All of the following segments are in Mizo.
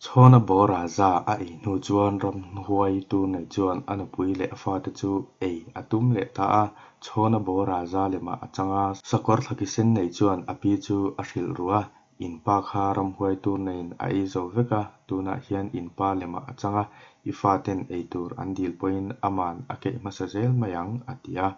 Chhawnabawra za a ei hnu chuan ramhuai tur nei chuan a nupui leh a fate chu ei a tum leh ta a. Chhawnabawra za lemah a chang a, sakawr thlaki sen nei chuan a pi chu a hrilh ru a, In pa kha ramhuai tur neiin a ei zo vek a, tunah hian in pa lemah a chang a, i faten ei tur an dil pawhin aman a keih hmasa zel mai ang, a ti a.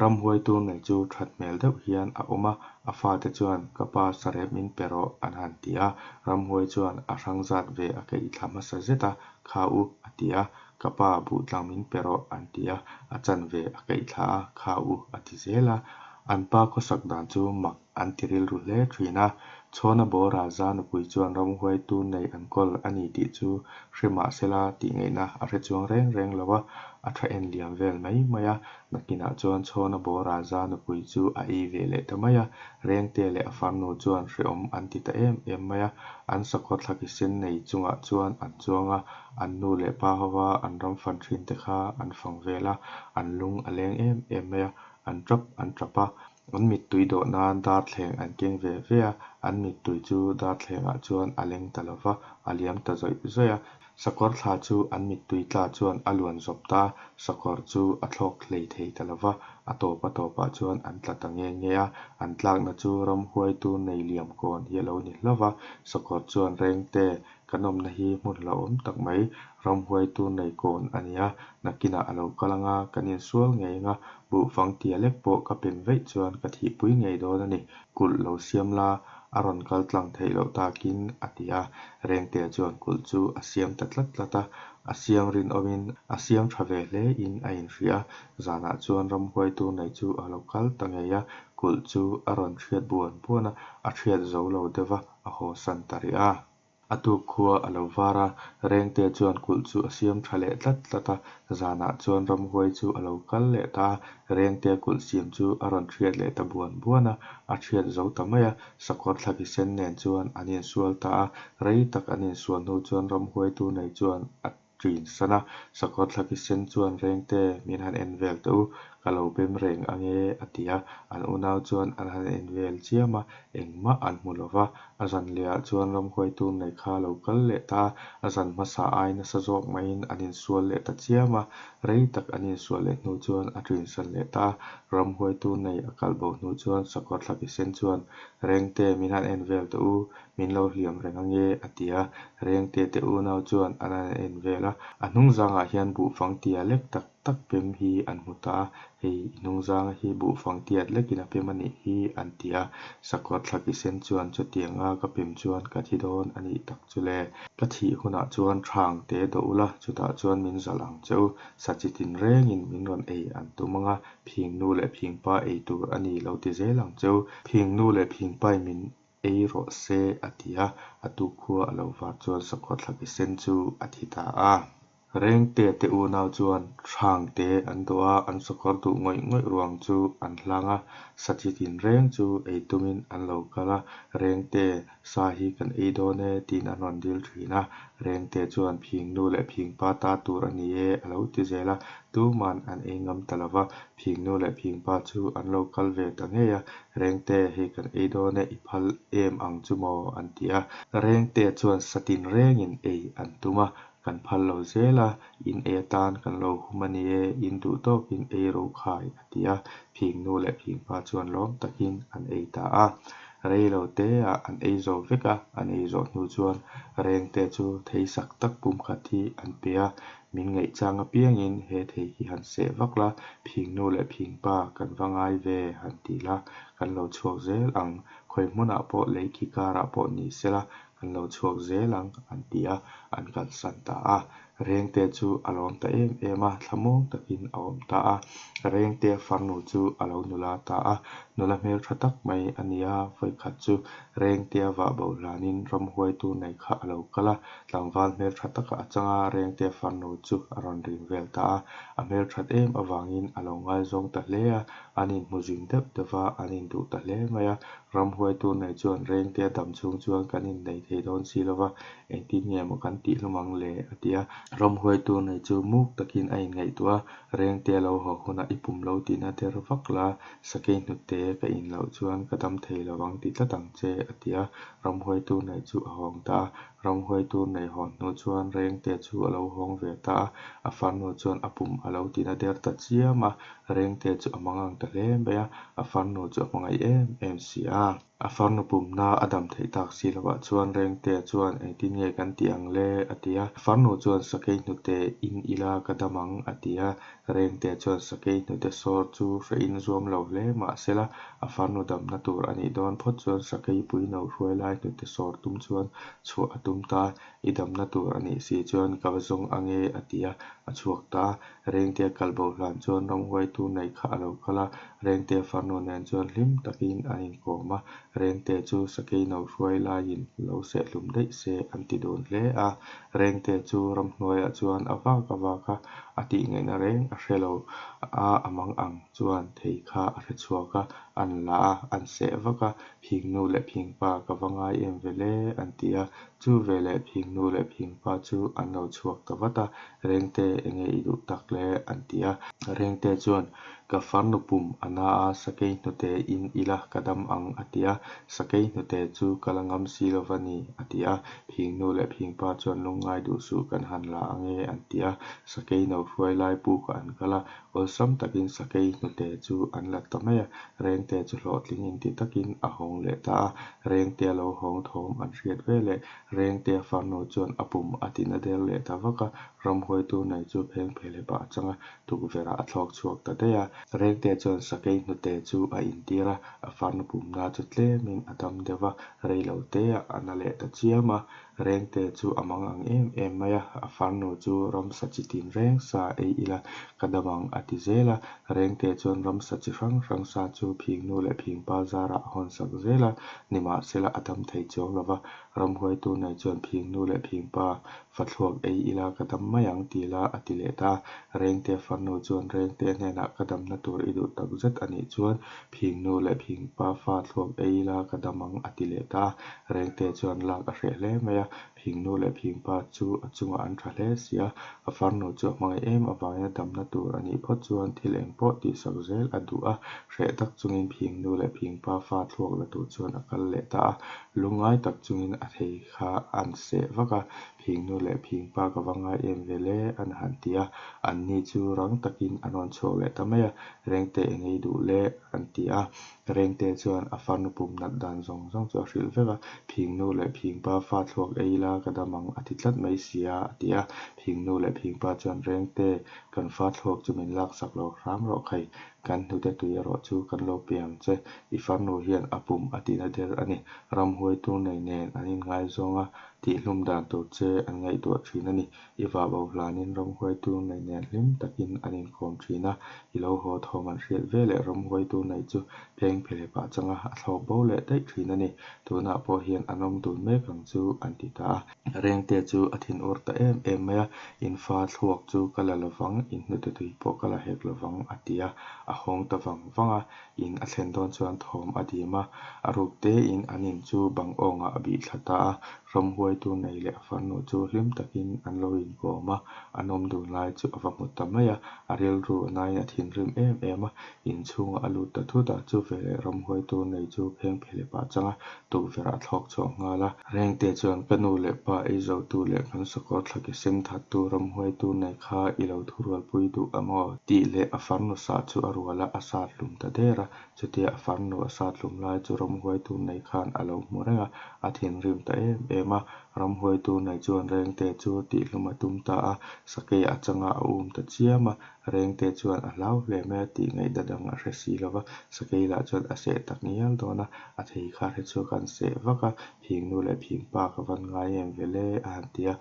Ramhuai tur nei chu that hmel deuh hian a awm a, a fate chuan, Ka pa sarep min pe rawh, an han ti a. Ramhuai chuan a hrang zat ve a keih thla hmasa zet a, Kha u, a ti a. Ka pa buhtlang min pe rawh, an ti a. A chanve a keih thla a, Kha u, a ti zel a. An pa khawsak dan chu mak an ti rilru hle thin a. Chhawnabawra za nupui chuan ramhuai tur nei an kawl a ni tih chu hre mah sela tih ngaihna a hre chuang reng reng lo a, a tha en liam vel mai mai a. Nakinah chuan Chhawnabawra za nupui chu a ei ve leh ta mai a, Rengte leh a farnu chuan hrehawm an ti ta em em mai a. An sakhaw thlaki sen nei chungah chuan an chuang a, an nu leh pa hova an ram fan thin te kha an fang vel a, an lung a leng em em mai a, an tap an tap a. An mittui dawh nan darthleng an keng ve ve a, an mittui chu darthlengah chuan a leng ta lo va, a liam ta zawih zawih a. Sakawr thla chu an mittui tla chuan a luan zawp ta a, sakawr chu a thlawk hlei thei ta lo va, a tawp a tawpah chuan an tla ta nge nge a. An tlakna chu ramhuaitu nei liam kawn hi a lo ni hlauh va, sakawr chuan Rengte, Kan awmna hi hmun hlauhawm tak mai, ramhuai tur nei kawn a nia, nakinah a lo kal anga kan insual ngei anga buhfang tia lek pawh ka pen veih chuan ka thihpui ngei dawn a ni, kulh lo siam la, a rawn kal tlang theih loh takin a ti a, Rengtea chuan kulh chu a siam ta tlat tlat a, a siam rinawmin a siam tha ve hle in a inhria a, zanah chuan ramhuai tur nei chu a lo kal ta ngei a, kulh chu a rawn hriat buan buan a, a hriat zo lo deuh va, a haw san ta rih a. A tuk khua a lo var a, Rengte chuan kulh chu a siam tha leh tlat tlat a, zanah chuan ramhuai chu a lo kal leh ta a, Rengte kulh siam chu a rawn hriat leh ta buan buan a, a hriat zo ta mai a, sakawr thlaki sen nen chuan an insual ta a, rei tak an insual hnu chuan ramhuai tu nei chuan a ṭin san a, sakawr thlaki sen chuan Rengte min han en vel teh u, ka lo bem reng ange a ti a, an unau chuan an han en vel chiam a, engmah an hmu lo va, a zan lehah chuan ramhuaitu nei kha a lo kal leh ta a, a zan hmasa ai nasa zawk maiin an insual leh ta chiam a, rei tak an insual leh hnu chuan a ṭin san leh ta a, ramhuaitu nei a kalh bo hnu chuan sakawr thlaki sen chuan Rengte min han en vel teh u, Min lo hliam reng ange, a ti a. Rengte te unau chuan an han en vel a. A hnungzangah hian buhfang tia lek tak tak pem hi an hmu ta a. Hei, i hnungzanga hi buhfang tiat lekin a pem a nih hi, an ti a. Sakawr thlaki sen chuan chutianga ka pem chuan ka thi dawn a nih tak chu le. Ka thih hunah chuan hrang te dawh ula, chutah chuan min zalh ang che u. Sa chi tinrengin min rawn ei an tum ang a, phingnu leh phingpa ei tur a ni lo ti zel ang che u. Phingnu leh phingpain min Ei rawh se, a ti a. A tukkhua a lo var chuan sakawr thlaki sen chu a thi ta a. Rengte te unau chuan hrangte an dawh a, an sakawr duh ngawih ngawih ruang chu an hlang a. Sa chi tin reng chu ei tumin an lo kal a, Rengte, sa hi kan ei dawn e, tiin an rawn dil thin a. Rengte chuan phingnu leh phingpa ta tur a ni e, a lo ti zel a. Tuman an ei ngam ta lo va, phingnu leh phingpa chu an lo kal ve ta ngei a. Rengte, hei kan ei dawn e, i phal em ang chu maw? an ti a. Rengte chuan satin rengin ei an tum a, kan phal lo zel a, in ei atan kan lo hum a ni e, in duh tawkin ei ro khai, a ti a. Phingnu leh phingpa chuan lawm takin an ei ta a. Rei lo teah an ei zo vek a, an ei zawh hnu chuan Rengte chu thei sak tak pum khat hi an pe a, Min ngaihchang apiangin he thei hi han seh vak la, phingnu leh phingpa kan va ngai ve han ti la, kan lo chhuak zel ang, khawi hmunah pawh lei khi karah pawh ni sela kan lo chhuak zel ang an ti a, an kalsan ta a. Rengte chu a lawm ta em em a, thlamuang takin a awm ta a. Rengtea farnu chu a lo nula ta a, nula hmeltha tak mai a ni a, vawikhat chu Rengtea vah bo hlanin ramhuaitu nei kha a lo kal a, Tlangval hmeltha takah a chang a, Rengtea farnu chu a rawn ring vel ta a. A hmelthat em avangin a lo ngaizawng ta hle a, an inhmu zing deuh deuh va, an induh ta hle mai a. Ramhuaitu nei chuan Rengtea dam chhung chuan kan innei thei dawn si lo va, engtin nge maw kan tih hlum ang le? a ti a. Ramhuai tur nei chu muk takin a inngaihtuah a, Rengte lo haw hunah i pum lo tihna der vak la, sakei hnute ka in loh chuan ka dam thei lo ang ti tlat ang che, a ti a. Ramhuai tur nei chu a hawng ta a. Ramhuai tur nei hawn hnu chuan Rengte chu a lo hawng ve ta a, a farnu chuan a pum a lo tina der ta chiam a, Rengte chu a mangang ta hle mai a, a farnu chu a hmangaih em em si a. A farnu pumna a dam theih tak si lovah chuan Rengte chuan engtin nge kan tih ang le? a ti a. A farnu chuan sakei hnute in ila ka dam ang a ti a. Rengte chuan sakei hnute sawr chu hrehin zuam lo hle mah sela a farnu damna tur a nih dawn phawt chuan sakei pui no hruai lai hnute sawr tum chuan chhuah a tum ta a, i damna tur a nih si chuan ka va zawng ange a ti a, a chhuak ta a. Rengtea kalbo hlan chuan ramhuaitu nei kha a lo kal a, Rengtea farnu nen chuan hlim takin an inkawm a, Rengtea chu sakei no hruai laiin lo sehhlum daih se an ti dun hle a. Rengtea chu ramhnuaiah chuan a vak a vak a, a tih ngaihna reng a hre lo a, a mang ang chuan thei kha a hre chhuak a, an la a, an seh vak a, Phingnu leh phingpa ka va ngai em ve le an ti a, chu veleh phingnu leh phingpa chu an lo chhuak ta vat a, Rengte enge i duh tak le an ti a, Rengte chuan ka farnu pum a na a, sakei hnute in ila ka dam ang a ti a, sakei hnute chu ka la ngam si lo va ni a ti a, phingnu leh phingpa chuan lungngai duh suh kan han la ange an ti a, sakei no hruai lai pukah an kal a, Awlsam takin sakei hnute chu an la ta mai a, Rengte chu hlawhtling inti takin a hawng leh ta a. Rengtea lo hawng thawm an hriat veleh Rengtea farnu chuan a pum a tina der leh ta vak a, ramhuaitu nei chu pheng phelep ah a chang a, tukverh ah a thlawk chhuak ta daih a. Rengtea chuan sakei hnute chu a intir a, a farnu pumna chu tlemin a dam deuh va, reilo teah a na leh ta chiam a. Rengte chu a mang ang em em mai a, a farnu chu ramsa chi tin reng sa ei ila ka dam ang a ti zel a. Rengte chuan ramsa chi hrang hrang sa chu phingnu leh phingpa zarah a hawn sak zel a, nimahsela a dam thei chuang lo va. Ramhuaitu nei chuan phingnu leh phingpa fathluak ei ila ka dam mai ang ti la a ti leh ta a. Rengte farnu chuan Rengte hnenah ka damna tur i duh tak zet a nih chuan phingnu leh phingpa fa thluak ei ila ka dam ang a ti leh ta a. Rengte chuan lak a hreh hle mai a, phingnu leh phingpa chu a chungah an tha hle si a, a farnu chu a hmangaih em avangin a damna tur a nih phawt chuan thil eng pawh tihsak zel a duh a, hreh tak chungin phingnu leh phingpa fa thluak la tur chuan a kal leh ta a, lungngai tak chungin a thei kha an seh vak a, phingnu leh phingpa ka va ngai em ve le an han ti a, anni chu rang takin an rawn chhuak leh ta mai a, Rengte eng ei duh le an ti a. Rengte chuan a farnu pum nat dan zawng zawng chu a hrilh vek a, Phingnu leh phingpa fa thluak ei la ka dam ang a ti tlat mai sia a ti a. Phingnu leh phingpa chuan Rengte kan fa thluak chu min laksak lo hram rawh khai, kan hnute tui erawh chu kan lo pe ang che, i farnu hian a pum a tihna der a ni, ramhuai tur nei nen an inngaizawng a, tihhlum dan tur che an ngaihtuah thin a ni. I vah bo hlanin ramhuaitu nei nen hlim takin an inkawm thin a, i lo haw thawm an hriat ve leh ramhuaitu nei chu pheng phelep ah changa a thlawk bo leh daih thin a ni. Tunah pawh hian an awm dun mek ang chu an ti ta a. Rengte chu a thin ur ta em em mai a, in fa thluak chu ka la lovang, in hnute tui pawh ka la hek lovang a ti a, a hawng ta vang vang a. In a thlen dawn chuan thawm a dim a, a ruk tein an in chu bang awngah a bih thla ta a, ramhuaitu nei leh a farnu chu hlim takin an lo inkawm a, an awm dun lai chu a va hmu ta mai a, a rilru a nain a thinrim em em a, inchhungah a lut ta thut a, chu veleh ramhuaitu nei chu pheng phelep ah chang a, tukverh ah a thlawk chhuak nghal a. Rengte chuan ka nu leh pa ei zotu leh kan sakawr thla ke sen thattu ramhuaitu nei kha i lo thurualpui duh a maw? Tih leh a farnu sah chu a rual a, a sat hlum ta der a. Chutia a farnu a sat hlum lai chu ramhuaitu nei khan a lo hmu reng a, a thinrim ta em em a. Ramhuaitu nei chuan Rengte chu tihhlum a tum ta a, sakei a changa a um ta chiam a. Rengte chuan a hlau hle mai a tih ngaihna dang a hre si lo va, sakei lah chuan a seh tak ngial dawn a, a thei kha hre chhuak a an seh vak a, phingnu leh phingpa ka van ngai em ve le a han ti a.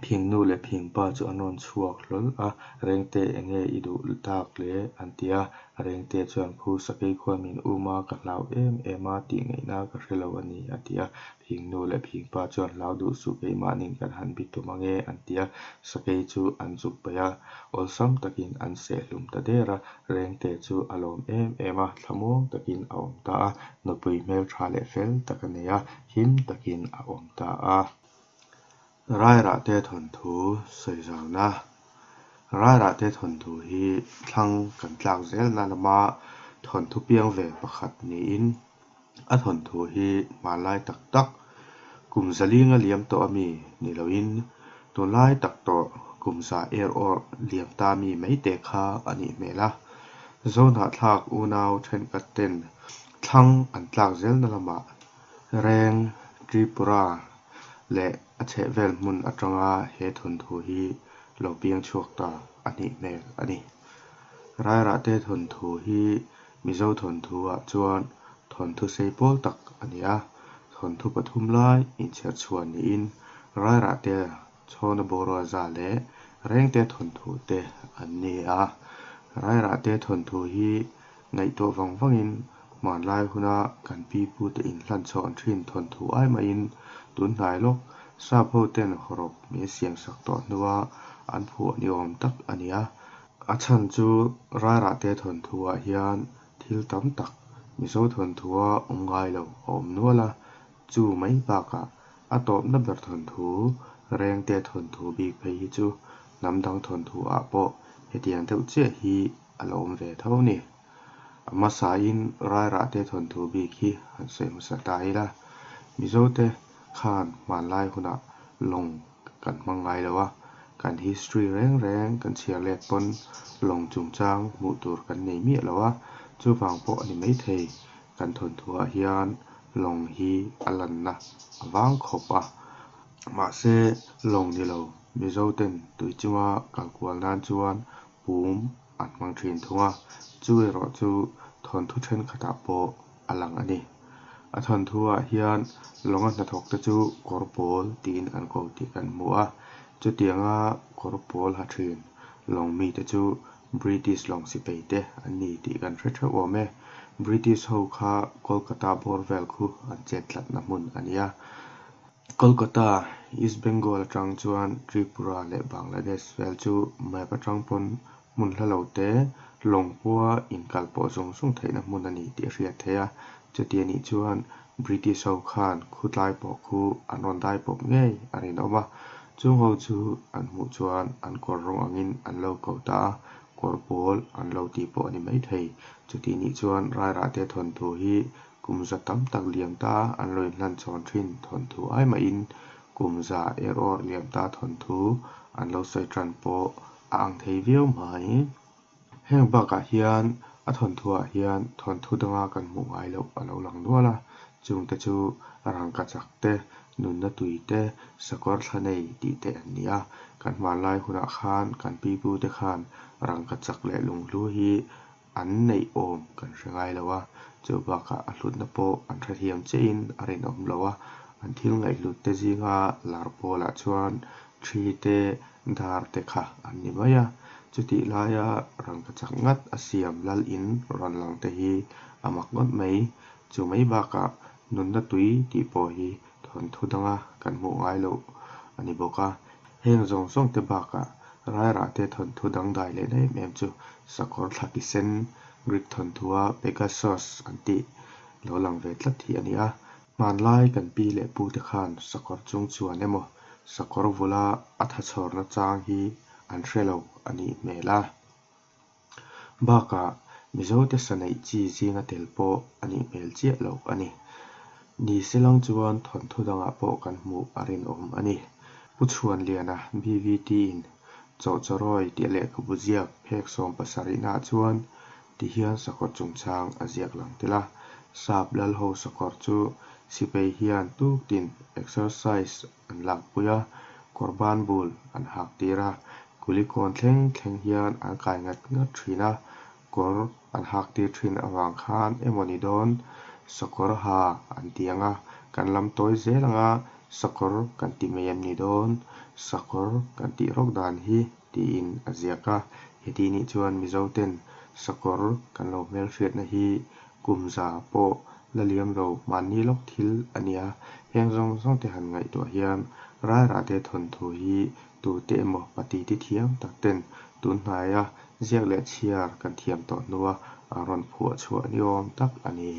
Phingnu leh phingpa chu an rawn chhuak hlawl a, Rengte enge i duh tak le an ti a, Rengte chuan khu sakei khuan min um a, ka hlau em em a tih ngaihna ka hre lo a ni a ti a. Phingnu leh phingpa chuan hlau duh suh keimahni'n kan han bi tum ange an ti a, sakei chu an zuk paih a, awlsam takin an seh hlum ta der a, Rengte chu a lawm em em a, thlamuang takin a awm ta a, nupui hmeltha leh fel tak a nei a, him takin a awm ta a. Rairahte thawnthu sawi zauna Rairahte thawnthu hi thlang kan tlak zelna lama thawnthu piang ve pakhat niin a thawnthu hi hmanlai tak tak kum zalinga liam tawh ami ni loin tunlai tak tawh kum za er awr liam ta mi mai te kha a nih hmel a. Zohnahthlak unau thenkhat ten thlang an tlak zelna lamah Reng, Tripura leh a chhehvel hmun atanga he thawnthu hi lo piang chhuak ta a nih hmel a ni. Rairahte thawnthu hi Mizo thawnthu ah chuan thawnthu sei pawl tak a ni a, thawnthu pathum lai inchherchhuah niin Rairahte Chhawna Boruaza leh Rengte thawnthu te an ni a. Rairahte thawnthu hi ngaihtuah vang vangin hmanlai huna kan pi pute inhlan chhawn thin thawnthu ai mahin tun hnai lawk sap ho ten hawrawp min siam sak tawh hnua an phuah ni awm tak a ni a. A chhan chu Rairahte thawnthu ah hian thil tam tak Mizo thawnthua awm ngai lo a awm nual a, chu mai bakah A tawpna ber thawnthu, Rengte thawnthu bik phei hi chu hnam dang thawnthu ah pawh hetiang deuh chiah hi a la awm ve tho ni. A hmasain Rairahte thawnthu bik hi han sawi hmasa ta ila, Mizote khan hmanlai hunah lawng kan hmang ngai lo a, kan history reng reng kan chhiar let pawn lawng chungchang hmuh tur kan nei miah lo a, chuvang pawh a ni maithei. Kan thawnthuah hian lawng hi a lanna a vang khawp a, mahse lawng ni lo Mizo ten tui chunga kal kual nan chuan pum an hmang thin thung a, chu erawh chu thawnthu thenkhatah pawh a lang a ni. A thawnthuah hian lawnga hnathawk te chu kawr pawl tiin an ko tih kan hmu a, chutianga kawr pawl ha thin lawng mite chu British lawng sipai te an ni tih kan hre theuh awm e. British ho kha Kolkata bawr vel khu an chet tlatna hmun a nia. Kolkata, East Bengal atang chuan Tripura leh Bangladesh vel chu map atang pawn hmun hla lo te lawng pua inkal pawh zung zung theihna hmun a ni tih a hriat theih a. Chuti a nih chuan British ho khan khutlai pawh khu an rawn dai pawp ngei a rinawm a. Chung ho chu an hmuh chuan an kawr rawng angin an lo ko ta a, kawr pawl an lo tih pawh a ni maithei. Chuti nih chuan Rairahte thawnthu hi kum za tam tak liam ta an lo inhlan chhawn thin thawnthu ai mahin kum za er awr liam ta thawnthu an lo sawi tan pawh a ang thei viau mai. Heng bakah hian a thawnthuah hian thawnthu danga kan hmuh ngai loh a lo lang nual a, chungte chu rangkachak te, nunna tui te, sakawr thla nei tih te an ni a. Kan hmanlai hunah khan kan pipute khan rangkachak leh lunghlu hi an neih awm kan hre ngai lo a, chu bakah a hlutna pawh an hrethiam chiahin a rinawm lo a, an thil ngaihhlut te zinga lar pawlah chuan thi te, dar te kha an ni mai a, chutih laia rangkachak ngat a siam lal in rawn lang te hi a mak ngawt mai. Chu mai bakah nunna tui tih pawh hi thawnthu danga kan hmuh ngai loh a ni bawk a. Heng zawng zawng te bakah Rairah te thawnthu dangdai leh na em em chu sakawr thla ki sen, Greek thawnthua Pegasus an tih lo lang ve tlat hi a ni a. Hmanlai kan pi leh pu te khan sakawr chung chuan emaw sakawr vula a thachhawrna chang hi an hre lo a nih hmel a. Bakah Mizote sa neih chi zinga tel pawh a nih hmel chiah lo a ni. Ni selang chuan thawnthu dangah pawh kan hmuh a rinawm a ni. Pu Chhuanliana BVT-in Chawhchawrawi tih lehkhabu ziak phek 70 naah chuan Ti hian sakawr chungchang a ziak lang tel a, sap lal ho sakawr chu sipai hian tuktin exercise an lakpui a, kawr ban bul an hak tir a, kulikawn thleng thleng hian an kai ngat ngat thin a, kawr an hak tir thin avang khan emaw ni dawn sakawr ha an ti ang a, kan lam tawi zel ang a, sakawr kan ti mai em ni dawn, sakawr kan tih rawk dan hi tiin a ziak a. Heti nih chuan Mizoten sakawr kan lo hmelhriatna hi kum za pawh la liam lo mahni lawk thil a nia. Heng zawng zawng te han ngaihtuah hian Rairahte thawnthu hi tute emaw patiti thiam tak ten tun hnaia ziak leh chhiar kan thiam tawh hnua an rawn phuah chhuah ni awm tak a ni.